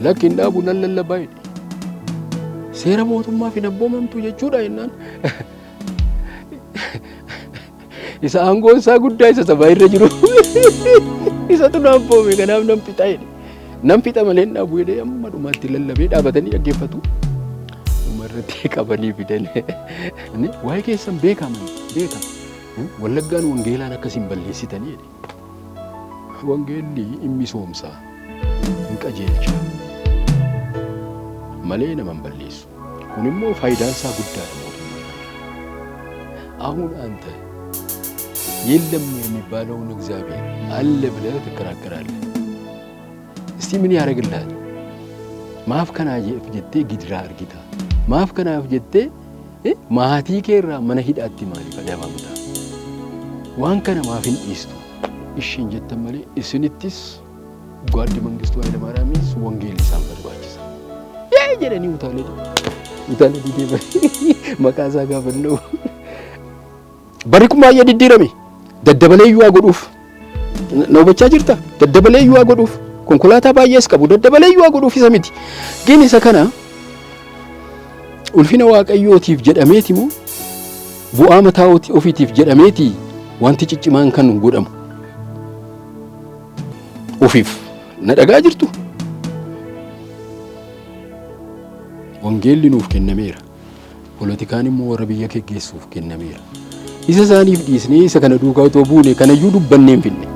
Lakki hin dhaabu nan lallabaa jedhe. Seera mootummaaf hin abboomamtu jechuudha jennaan. Isa aangoon isaa guddaa isa sabaa irra jiru. Isatu na abboome kanaaf nan fixa jedhe. Nan fixa malee hin dhaabu jedhee amma dhumaatti lallabee dhaabatanii dhaggeeffatu. Dhuma irratti qabanii fidan. Waa'ee keessan beekaa man beeka. Wallaggaan wangeelaan akkasiin balleessitanii jedhe. Wangeelli in misoomsa, hin qajeelcha malee nama hin balleessu. Kun immoo faayidaan isaa guddaadha mootummaadhaaf. አሁን አንተ የለም የሚባለውን እግዚአብሔር አለ ብለህ ትከራከራለህ። እስቲ ምን ያደርግልሃል? Maaf kanaaf jettee gidiraa argita? Maaf kanaaf jettee maatii kee irraa mana hidhaatti maaliif adabamta? Waan kana maaf hin dhiistu? Ishiin jettan malee isinittis Gaaddi Mangistuu Hayilamaariyaamis wangeelli isaan barbaachisa. Yee jedhanii utaalee utaalee deeman maqaa isaa gaafannoo. Barri kun baay'ee diddiirame. Daddabalee iyyuu haa godhuuf. Na hubachaa jirta? Daddabalee iyyuu haa godhuuf. Konkolaataa baay'ees qabu. Daddabalee iyyuu haa godhuuf isa miti. Gin isa kana ulfina Waaqayyootiif jedhameeti moo bu'aa mataa ofiitiif jedhameeti wanti ciccimaan kan godhamu? Ofiif na dhagaa jirtu? Wangeelli nuuf kennameera. Polotikaan immoo warra biyya geggeessuuf kennameera. Isa isaaniif dhiisnee isa kana duukaa otoo buune kanayyuu dubbannee hin finne.